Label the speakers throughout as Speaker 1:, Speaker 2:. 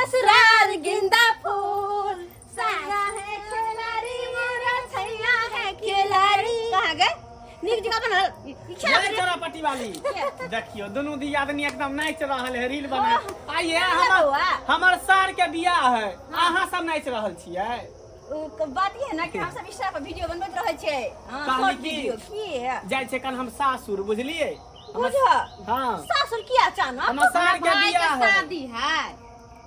Speaker 1: ससुराल गेंदा फूल। सैया है खिलाड़ी मोरा छैया है खिलाड़ी। कहाँ गए? नीक जगह बनल ई खेला।
Speaker 2: ये चोरा पट्टी वाली, देखियो दुनू दियादनी एकदम नाच रहल है, रील बना आइए। हमर
Speaker 1: बौआ।
Speaker 2: हमर सार के बियाह है, अहाँ सब नाच रहल छियै।
Speaker 1: उ क बात ई है ना कि हम सब इंस्टा पर वीडियो बनबैत रहै छियै। हाँ,
Speaker 2: कहली
Speaker 1: शॉर्ट
Speaker 2: की?
Speaker 1: वीडियो की है।
Speaker 2: जाइ छै कन हम सासुर, बुझलियै?
Speaker 1: बुझ।
Speaker 2: हाँ।
Speaker 1: सासुर किया अचानक?
Speaker 2: हमर सार के
Speaker 3: भाई के
Speaker 2: बियाह है।
Speaker 3: शादी है,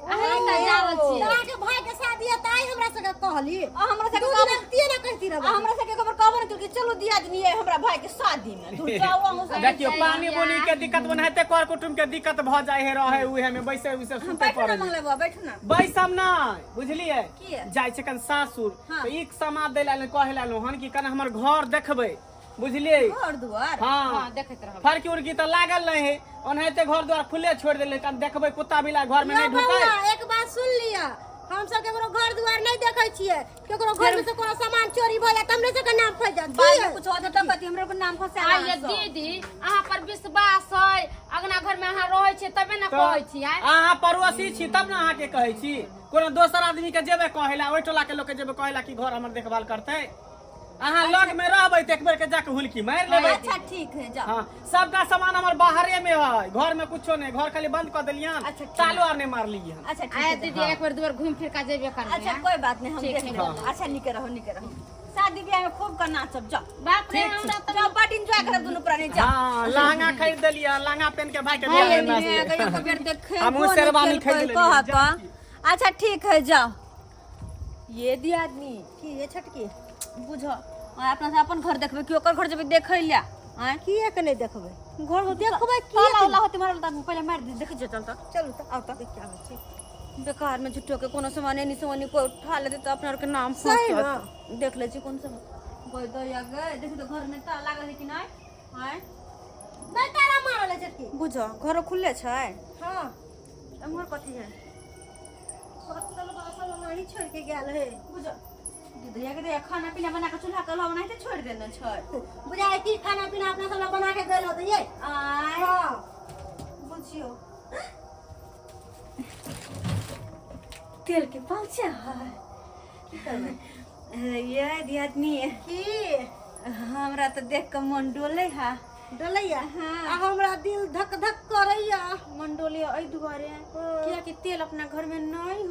Speaker 3: अहाँ तऽ जावल छियै।
Speaker 4: अहाँके भाई के शादी है ताई हमरा सबके कहली।
Speaker 1: आ हमरा सबके
Speaker 4: दू
Speaker 1: कहबो-
Speaker 4: दिन अगतिये ना कहती
Speaker 1: आ
Speaker 4: रहबै।
Speaker 1: हमरा सबके खबर कहबो ने कि चलू दियादनी है हमरा भाई के शादी में, दूर जाओ अहूँ सब।
Speaker 2: देखियो, पानी बुनी के दिक्कत बनाते कर कुटुम के दिक्कत भ जाय है, रहे उहे में बैसे उसे सुते
Speaker 1: बैठू ना।
Speaker 2: पड़े।
Speaker 1: मंगला बुआ, बैठू ना।
Speaker 2: बैसम ना, बुझलियै?
Speaker 1: किया?
Speaker 2: जाइ छै कन सासुर।
Speaker 1: हाँ।
Speaker 2: तऽ एक समाद दै लए कहे लए हन कि कन हमर घर देखबै, बुझलियै?
Speaker 1: घर दुआर?
Speaker 2: हाँ।
Speaker 3: हाँ, देखैत रहब।
Speaker 2: फरकी उरकी तऽ लागल नहीं है, ओनाहिते घर द्वार खुले छोड़ देले, कन देखबै कुत्ता बिला घर में नहीं
Speaker 4: यौ
Speaker 2: ढुकै।
Speaker 4: बौआ, एक बात सुन लिअ, हम सब केकरो घर दुआर नहीं देखै छियै। केकरो घर में से कोनो सामान चोरी भऽ जायत, हमरे सबके नाम फैल जायत।
Speaker 1: बाद में कुछ होत तऽ कथी हमरो के नाम फंसा।
Speaker 3: आइए दीदी, अहाँ पर विश्वास है, अगना घर में अहाँ रहै छियै तबे ने
Speaker 2: तऽ
Speaker 3: कहै छियै।
Speaker 2: अहाँ पड़ोसी छी तब ने अहाँके कहै छी। कोनो दोसर आदमी के जेबै कहै ला, ओहि टोला के लोक के जेबै कहै ला कि घर हमर देखभाल करतै? अहाँ लग में रहबै तऽ एक बेर के जाके हुलकी मारि लेबै।
Speaker 1: अच्छा ठीक है, जाओ।
Speaker 2: हाँ, सबटा सामान हमर बाहरे में है, घर में कुछो नहीं। घर खाली बंद कर देलियन।
Speaker 1: अच्छा, ठीक।
Speaker 2: तालो आर नहीं मारलियन।
Speaker 1: अच्छा ठीक
Speaker 3: आय
Speaker 1: है।
Speaker 3: दीदी, एक बेर दू बेर घूमि फिर के जेबे करबै।
Speaker 1: अच्छा, कोई बात नहीं, हम
Speaker 3: ठीक
Speaker 1: देख
Speaker 3: है।
Speaker 1: लेबै। अच्छा, निके रहो, निके रहो। शादी ब्याह में खूब का नाचब, जाओ।
Speaker 3: बाप रे, हमरा तऽ
Speaker 1: जाओ, बड एंजॉय करब दुनू प्राणी, जाओ।
Speaker 2: हाँ, लहंगा खरीद देलियै, लहंगा पहन के भाई के बियाह में नाचबै।
Speaker 1: एक बेर देखे
Speaker 2: हमहूँ शेरवानी खरीद लेलियै।
Speaker 1: कहत। अच्छा ठीक है, जाओ। ये दी आदमी
Speaker 4: की ये छोटकी?
Speaker 1: बुझ, आय अपना से अपन घर देखबै कि ओकर घर जेबै देखै ले? आय।
Speaker 4: किए के नहीं देखबै?
Speaker 1: घर
Speaker 4: देखबै किए
Speaker 1: ताला
Speaker 4: के?
Speaker 1: उला होते मारल तऽ पहिले मारि दे, देखै छियै। चल तऽ।
Speaker 4: चलू तऽ।
Speaker 1: आउ तऽ।
Speaker 4: देख के आबै छी।
Speaker 1: बेकार में झूठो के कोनो सामान एनी से ओनी कोई उठा लेते तऽ अपना आर के नाम
Speaker 4: सही
Speaker 1: फंसत। देख लै छी कोन सामान गई दैया गई। देखी तऽ घर में ताला लागल है कि नहि? आय।
Speaker 4: नहीं, ताला मारल है छोटकी।
Speaker 1: बुझ, घरो खुले छै।
Speaker 4: हाँ।
Speaker 1: एम्हर कथी है?
Speaker 4: बर्तन बासन ओनाही छोड़ के गेल है।
Speaker 1: बुझ दीदी के दे, खाना पीना बना के चूल्हा के अलावा ओनाहिते छोड़ देने छै।
Speaker 4: बुझाय कि खाना पीना अपना सब ला बना के गेल होते ये।
Speaker 1: आय।
Speaker 4: हाँ।
Speaker 1: बुझियो, तेल के पाउच है। ये दियादनी।
Speaker 4: की?
Speaker 1: हमरा तऽ देख के मन डोले है।
Speaker 4: डोलैया?
Speaker 1: हाँ।
Speaker 4: आ हमरा दिल धक धक करैया।
Speaker 1: मन डोले एहि दुआरे कियाकि तेल अपना घर में नहीं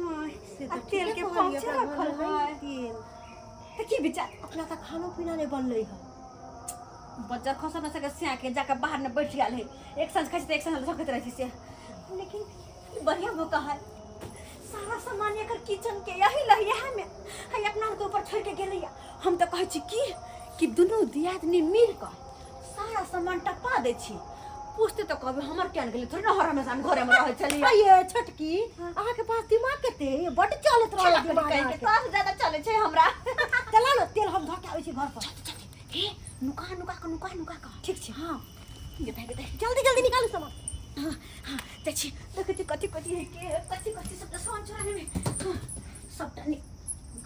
Speaker 1: है आ तेल के
Speaker 4: कहलियै,
Speaker 1: पाउच
Speaker 4: अपना
Speaker 1: रखल
Speaker 4: घरमे
Speaker 1: है।
Speaker 4: तेल।
Speaker 1: तऽ की विचार?
Speaker 4: अपना तऽ खानो पीना नहीं बनलै है।
Speaker 1: बच्चा खसा न सके, सिया के जाके बाहर में बैठ गेल है। एक साँझ खाइ छै तऽ एक साँझ झकैत रहै छै से। लेकिन ई बढ़िया मौका है, सारा सामान एकर किचन के यही लहिया में है, अपना के ऊपर छोड़ के गेलैया। हम तऽ कहै छी की कि दुनू दियादनी मिल कऽ सारा सामान टपा दै छी। पूछते तऽ कहबै हमर केहन गेलै, थोड़े ने हर हमेशा हम घरे में रहै छलियै।
Speaker 4: ये छोटकी, अहाँ के पास दिमाग कते है? बड्ड चलैत रहल
Speaker 1: चला
Speaker 4: दिमाग
Speaker 1: कहि के
Speaker 4: अहाँके।
Speaker 1: तोरा से ज्यादा चलै छै हमरा।
Speaker 4: चला ने, तेल हम धऽ के आबै छी घर पर।
Speaker 1: हे, नुका नुका कऽ, नुका नुका कऽ।
Speaker 4: ठीक छै।
Speaker 1: हाँ, गेता गेता।
Speaker 4: जल्दी जल्दी निकालू सामान।
Speaker 1: हाँ हाँ, जाइ छी, देखै छी कथी कथी है के कथी कथी सबटा सामान चोरा लेबै। हाँ, सबटा नि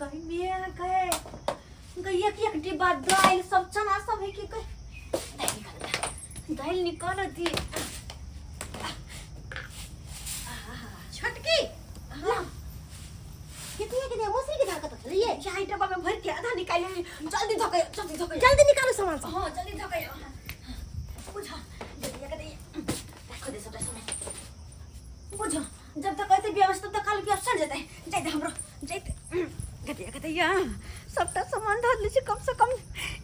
Speaker 1: गई मिया गए गई, एक एक डिब्बा दालि सब, चना सब है कि गई। दालि निकाल दे, दालि निकाल दी।
Speaker 4: छोटकी।
Speaker 1: हाँ।
Speaker 4: कितने के दे मौसी के दाल कतऽ छलियै?
Speaker 1: चाय डब्बा में भर के आधा निकालि लेली। जल्दी धके, जल्दी धके।
Speaker 4: जल्दी निकालू सामान सब।
Speaker 1: हाँ, जल्दी धके। बुझ, जल्दी के दे, रखो दे सबटा सामान। बुझ, जब तक ऐसे बियाह तब तक खाली बियाह सड़ जेतै। जाइते हमरो जाइते गतिया गतिया सबटा सामान धर लै छी। कम से कम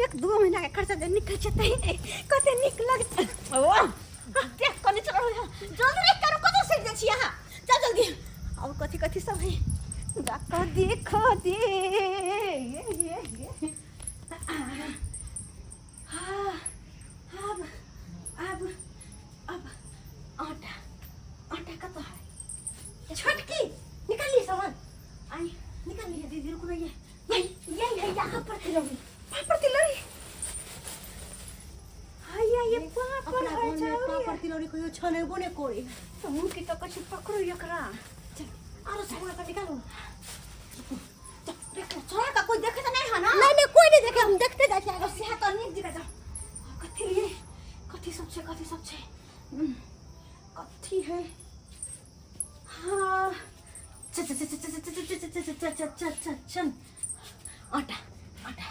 Speaker 1: 1-2 महीना के खर्चा जे निकल जेतै, कते नीक लगतै। ओ देख कनि चल, जल्दी रे करू, कतऽ सड़ जाइ छी अहाँ? चल जल्दी। अब कथी कथी सब है, देखो देखो दे। ये ये ये हाँ, अब अब अब आटा, आटा कतऽ है?
Speaker 4: छोटकी, निकाल लिए सामान।
Speaker 1: आई।
Speaker 4: निकाल लिए।
Speaker 1: दीदी, रुको ना, ये
Speaker 4: यही यही है, यहाँ पर तिलौरी।
Speaker 1: पापड़ तिलौरी हाँ, ये पापड़
Speaker 4: अपना
Speaker 1: है।
Speaker 4: घर में
Speaker 1: चाउर।
Speaker 4: पापड़ तिलौरी कहियो छनेबो नहि करे।
Speaker 1: तो मुँह की तो कुछ पकड़ो एकरा।
Speaker 4: चल, आरो सामान सब निकालू।
Speaker 1: छोड़ा का कोई देखे तो नहीं है ना?
Speaker 4: नहीं नहीं, कोई नहीं देखे, हम देखते जाइ छियै।
Speaker 1: अब से तो नीक जगह जाओ। कथी लिए, कथी सब छै, कथी सब छै? कथी है? हाँ, चल चल चल चल चल चल चल चल चल चल चल चल आटा आटा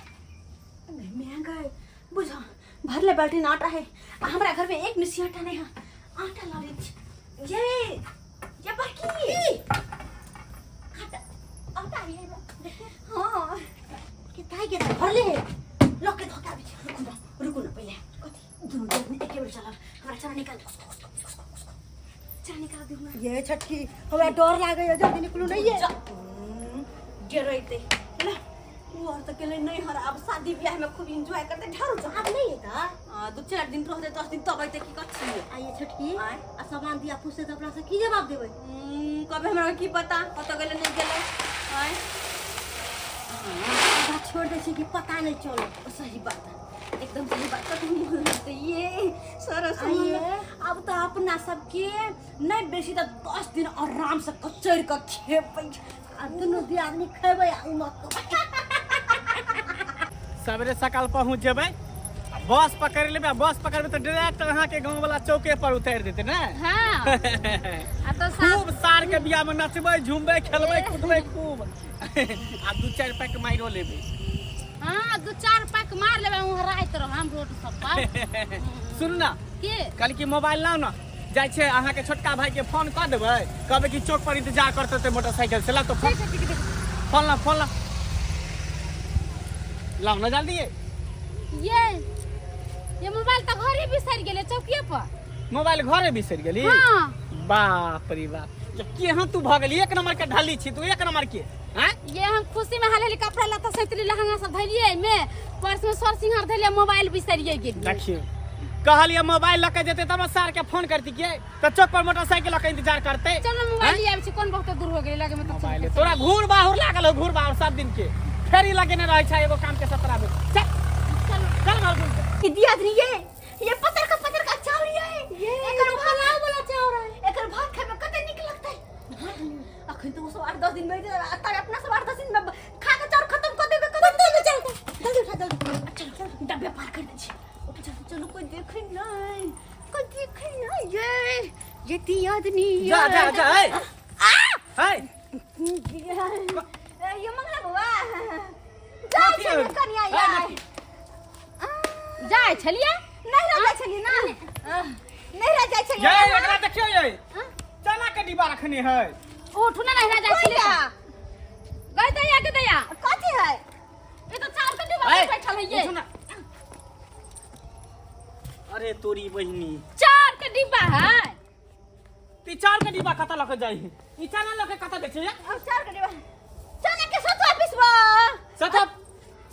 Speaker 1: महंगा है बुझो भरले बाल्टी आटा है आ हमरा घर में एक मिसी आटा नहीं है आटा ला ले ये ये बाकी आटा आटा ये हाँ
Speaker 4: के ताई के भरले है
Speaker 1: लॉक के धोखा भी रुकू ना रुकू ना पहले कथी दुनू देर एके बेर चलब हमरा चना निकाल उसको उसको उसको उसको चना निकाल दियो ना
Speaker 4: ये छटकी हमरा डर लागे है जल्दी निकलू नहीं है
Speaker 1: डरैते ला वो और तो केले नहीं हर अब शादी ब्याह में खूब एंजॉय करते ढारू जा
Speaker 4: आब नहीं है का
Speaker 1: आ, दू चार दिन रहते 10 दिन तब अइते की कथी
Speaker 4: आ ये छटकी
Speaker 1: आय।
Speaker 4: आ सामान दिया पूछते तो अपना से की जवाब देबै
Speaker 1: कभी हमरा की पता कतऽ गेलै नहीं गेलै आय
Speaker 4: आधा छोड़ दै छै कि पता नहीं चले
Speaker 1: सही बात एकदम सही बात कथी मोन लगतै ये सरस
Speaker 4: आइए।
Speaker 1: अब तो अपना सबके नहीं बेसी तऽ 10 दिन आराम से कचैर के खेबै
Speaker 4: आ दुनू दी आदमी खेबै आ उमक
Speaker 2: सवेरे सकाल पहुँच जेबै आ बस पकड़ लेबै आ बस पकड़बै तऽ डायरेक्ट अहाँके गाँव वाला चौके पर उतारि देतै ने
Speaker 3: हाँ आ तो साथ
Speaker 2: खूब सार के बियाह में नचबै झूमबै खेलबै कूदबै खूब आ दू चारि पैक मारियो लेबै
Speaker 3: हाँ दू चार पैक मार लेबै वहाँ राति रह हम रोड सब पर
Speaker 2: सुन ना
Speaker 3: के
Speaker 2: कहली कि मोबाइल लाउ ने जाइ छै अहाँके छोटका भाई के फोन कऽ देबै कहबै कि चौक पर इंतजार करते ते मोटरसाइकिल से ला तो फोन
Speaker 3: ठीक है ठीक है
Speaker 2: फोन ला फोन ला लाउ ना जल्दी
Speaker 3: ये मोबाइल तो घरे बिसरि गेलै चौकिए पर
Speaker 2: मोबाइल घरे बिसरि गेली
Speaker 3: हाँ
Speaker 2: बाप रे बाप ये केहन तू भऽ गेली एक नंबर के ढली छी तू एक नंबर के हैं
Speaker 3: ये हम खुशी में हाल हाल कपड़ा लत्ता सैतली लहंगा सब धैलिए में पर्स में सर सिंहार धैलिए मोबाइल बिसरिए गेलिए
Speaker 2: देखियो कहलिए मोबाइल लऽ के जेतै तब ने सार के फोन करती के तऽ चौक पर मोटरसाइकिल लऽ के इंतजार करते
Speaker 3: चलो मोबाइल ले आबै छी कोन बहुत दूर हो गेलै लगे में तो
Speaker 2: मोबाइल तोरा घूर बाहुर लागल हो घूर बाहुर सब दिन के फेरी लगेने रहै छै एगो काम के 17 बेर चल
Speaker 3: चलो
Speaker 2: चल मार घूर के।
Speaker 1: ई दिया आदमी ये पतर का चाउर ये एकर
Speaker 4: पुलाव वाला चाउर है
Speaker 1: एकर भात खाय में कते नीक लगतै अखन तो ओ सब 8-10 दिन में तारे अपना सब 8-10 दिन में खा के चाउर खत्म कर देबे कर
Speaker 4: जल्दी चल जल्दी उठा जल्दी
Speaker 1: चलो डब्बे पार कर दै छी चलो चलो कोई देखे नहीं कोई देखे नहीं ये दिया आदमी
Speaker 2: जा जा जा ए ए
Speaker 1: ये मंगला बुआ जा
Speaker 2: कथी
Speaker 1: छै
Speaker 2: है?
Speaker 1: कनिया
Speaker 2: ए,
Speaker 1: यार
Speaker 3: जाइ छलिए
Speaker 1: नहीं रह जाइ छलिए ना नहीं रह जाइ छलिए
Speaker 2: ये एकरा देखियो ये चना के डिब्बा रखने है
Speaker 3: उठू ना नहीं जाइ छलिए गई दैया के दैया
Speaker 1: कथी है
Speaker 3: ये तो चार के डिब्बा
Speaker 2: ए,
Speaker 3: में बैठल है ये
Speaker 2: उठू ना। अरे तोरी बहिनी
Speaker 3: चार के डिब्बा है
Speaker 2: ती चार के डिब्बा कतऽ लऽ के जाइ है ई चना लऽ के कतऽ दै छै ये?
Speaker 1: अब चार के डिब्बा चना के सतुआ पिसवा
Speaker 2: सतुआ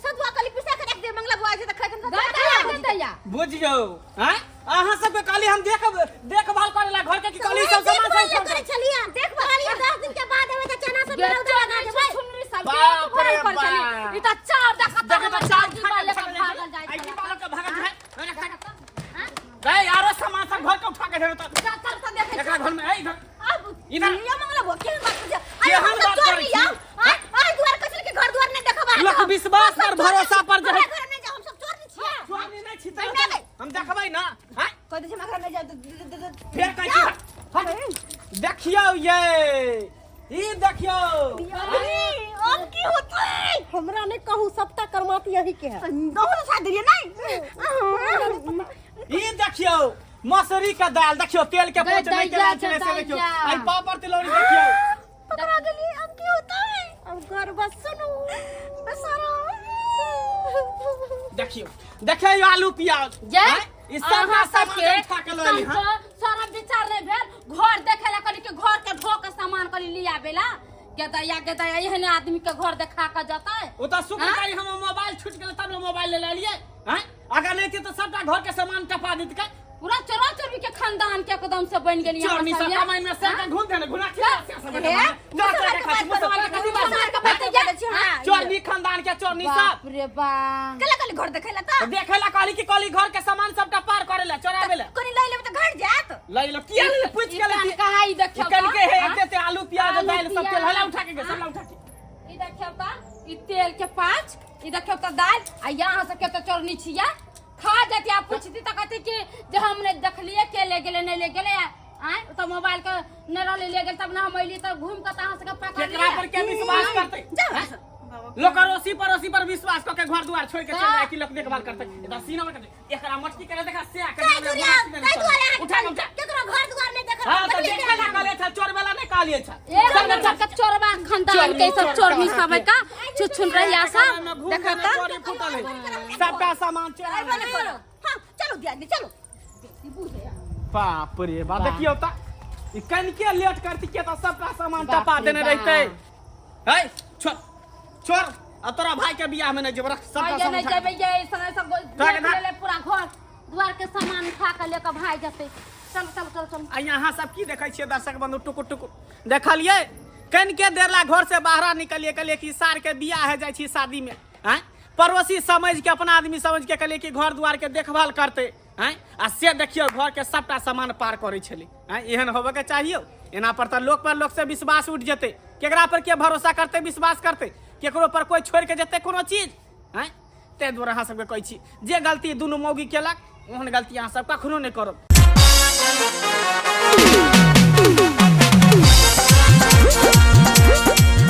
Speaker 1: सतुआ कली पिसा के रख दे मंगला बुआ जे त खाइ के
Speaker 3: गई दैया के दैया
Speaker 2: बुझियौ हैं अहाँ सबके कहली हम देख देखभाल करेला घर के की कहली सब सामान सब
Speaker 4: करे छलिए देखभाल 10 दिन के बाद एबै त चना सब
Speaker 3: ये
Speaker 4: रौदा लगा देबै
Speaker 3: छुनरी सब
Speaker 2: बाप रे
Speaker 3: के भरल कर छलिए
Speaker 2: बाप।
Speaker 3: ई तो चार देखा
Speaker 2: देखे तो चार
Speaker 3: डिब्बा लेके
Speaker 2: भागल
Speaker 3: भागल जाइ
Speaker 2: आई
Speaker 3: छलै।
Speaker 2: डिब्बा लऽ के भागल जाइ
Speaker 3: हाँ?
Speaker 2: गए यारो सामान सब घर के उठा के धरो त
Speaker 3: चल चल तो देखे
Speaker 2: एकरा घर में ए इधर
Speaker 1: अब
Speaker 2: इधर।
Speaker 1: ये मंगला बुआ केहन बात करै छै? अरे
Speaker 2: केहन
Speaker 1: हम सब
Speaker 2: बात
Speaker 1: चोर
Speaker 2: करै छी?
Speaker 1: लिया आ आ दुआर कचल के घर दुआर नहीं देखब
Speaker 2: लोक विश्वास पर भरोसा पर जे है-
Speaker 1: घर नहीं जाओ हम सब चोर नहीं छियै
Speaker 2: स्वामी नहीं छी
Speaker 1: नहीं, नहीं।
Speaker 2: हम देखबै ना हैं
Speaker 1: कह दे छै हमरा घर नहीं जाओ
Speaker 2: फेर कहै छी हट, हट। देखियौ ये ई देखियौ
Speaker 1: अरे अब की होतै
Speaker 4: हमरा नहीं कहू सबटा करमात यही के है
Speaker 1: बहुत साथ दिए नहीं
Speaker 2: ई देखियौ मसूरी के दाल देखियौ तेल के
Speaker 3: गई
Speaker 2: पोंछ नहीं
Speaker 3: दैया
Speaker 2: केने छलै से देखियौ
Speaker 3: दैया।
Speaker 2: आई पापड़ तिलौरी देखियौ
Speaker 1: पकड़ा गेलिए अब की होतै
Speaker 4: अब घर बस सुनू
Speaker 1: बेचारा
Speaker 2: देखियौ देखियौ आलू प्याज
Speaker 3: जय
Speaker 2: हैं? ई सब
Speaker 3: अहाँ
Speaker 2: सामान
Speaker 3: सबके
Speaker 2: उठा के लऽ एली हँ
Speaker 3: सारा विचार नहीं भेल घर देखे ला कनी के घर के ढो के सामान कनी लिया बेला के दैया के दैया एहने आदमी के घर देखा के जतै
Speaker 2: ओ तऽ शुक्र
Speaker 3: हाँ?
Speaker 2: करी हम मोबाइल छूट गेल तब ने मोबाइल ले लेलियै हैं अगर नहीं थी तो सबटा घर के सामान टपा देतकै
Speaker 3: पूरा चोरा चोरी के खानदान के एकदम से बन गेली
Speaker 2: चोरनी सब कमाई में से के घूम देने घुना खिला से सब
Speaker 1: हे?
Speaker 2: चोर चोर के खाची मुसलमान के कथी
Speaker 3: मुसलमान के
Speaker 2: बात
Speaker 3: बात ये,
Speaker 1: हाँ,
Speaker 2: चोरनी खानदान के चोरनी सब
Speaker 3: बाप रे बाप
Speaker 1: कला कली घर देखेला त
Speaker 2: देखेला कहली कि कहली घर के सामान सबटा पार करेला चोरावेला
Speaker 1: कोनी लई लेबे त घर जात
Speaker 2: लई लो किया ले पूछ के ले
Speaker 3: कहा ई देखियौ
Speaker 2: कल के है
Speaker 3: हाँ?
Speaker 2: एते ते आलू प्याज
Speaker 3: आलू,
Speaker 2: दाल सब तेल
Speaker 3: प्याज।
Speaker 2: हला उठा के सब उठा के
Speaker 3: ई देखियौ त ई तेल के पाँच ई देखियौ त दाल आ यहाँ सबके त चोरनी छिया खा जाती आ पूछती त कहती कि जे हमने देखलिए के ले गेले नहीं ले गेले आय तो मोबाइल के न रहले ले गेल तब ना हम अइली तब घूम के त अहाँ सबके पकड़
Speaker 2: केकरा पर के विश्वास करते?
Speaker 1: जाओ।
Speaker 2: लोग अड़ोसी पड़ोसी पर विश्वास कऽ के घर दुआर छोड़ के चल जाए कि लोग देखभाल करते। इधर सीना में करते, एकरा मटकी करे देखा से के
Speaker 4: ताहि दुआरे ताहि दुआरे अहाँ
Speaker 2: उठा उठा।
Speaker 4: केकरो घर दुआर नहि देखल।
Speaker 2: हां, तऽ देखे ला कहले छ, चोर वाला नहीं कहलिए छ।
Speaker 3: एक नंबर के चोरबा खानदान के सब चोरनी सब है का छुछुन रहिया सब देखा त।
Speaker 2: सबटा सामान चोरा
Speaker 1: अइबो नहि करब। हाँ, चलो दियादनी, चलो।
Speaker 2: बाप रे बाप, देखियौ त ई कनिके लेट करती के त सबटा सामान
Speaker 3: बाप
Speaker 2: टपा
Speaker 3: रे
Speaker 2: देने
Speaker 3: बाप।
Speaker 2: रहितै। है छोड़ छोड़, अब तोरा भाई के बियाह में नहीं जेब, रख सबटा
Speaker 3: आइए
Speaker 2: सामान
Speaker 3: नहीं
Speaker 2: उठा के।
Speaker 3: जेबै ये ऐसा ऐसा
Speaker 2: भाग,
Speaker 3: देख लेले पूरा घर द्वार के सामान उठा के लेके भाग जेतै। चल चल चल चल।
Speaker 2: आ यहाँ सब की देखै छियै दर्शक बंधु, टुकुर टुकुर देखलियै? कनिके देर ला घर से बाहर निकलिए, कहलिए कि सार के बियाह है, जाइ छी शादी में। आँय, पड़ोसी समझ के, अपना आदमी समझ के कहलिए कि घर दुआर के देखभाल करते। आँय, आ से देखियौ घर के सबटा सामान पार करै छलै। आँय, एहन होबे के चाहियो? एना पर तऽ लोक पर लोक से विश्वास उठि जेतै। केकरा पर के भरोसा करतै, विश्वास करतै? केकरो पर कोइ छोड़ि के जेतै कोनो चीज? आँय, ताहि दुआरे अहाँ सबके कहै छी, जे गलती दुनू मौगी केलक ओहन गलती अहाँ सब कखनो नहि करब।